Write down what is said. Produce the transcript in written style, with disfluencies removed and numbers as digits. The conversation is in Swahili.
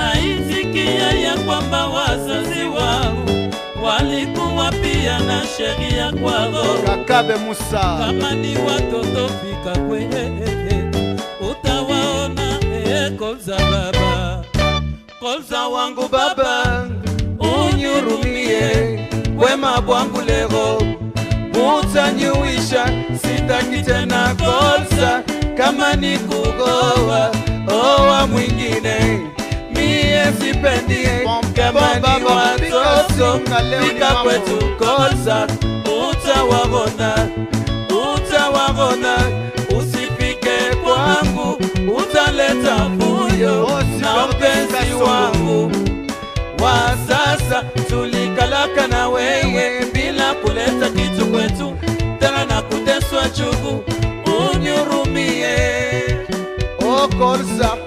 Wanaisikia ya kwamba wazazi wao walikuwa pia na sheria kwao. Kakabe Musa. Kama ni watoto fika kwe, utawaona Kolza baba. Kolza wangu baba, unyurumie wema bwangu leo utanyuisha, sitaki tena Kolza. Kama ni kugoa oa mwingine, mie sipendi. Kama ni watoto fika kwetu Kolza, utawaona, utawaona. Usifike kwangu utaleta fujo na mpenzi wangu wa sasa. Tulikalaka na wewe bila kuleta kitu kwetu, tena na kuteswa chugu, unyurumie. Oh Kolza.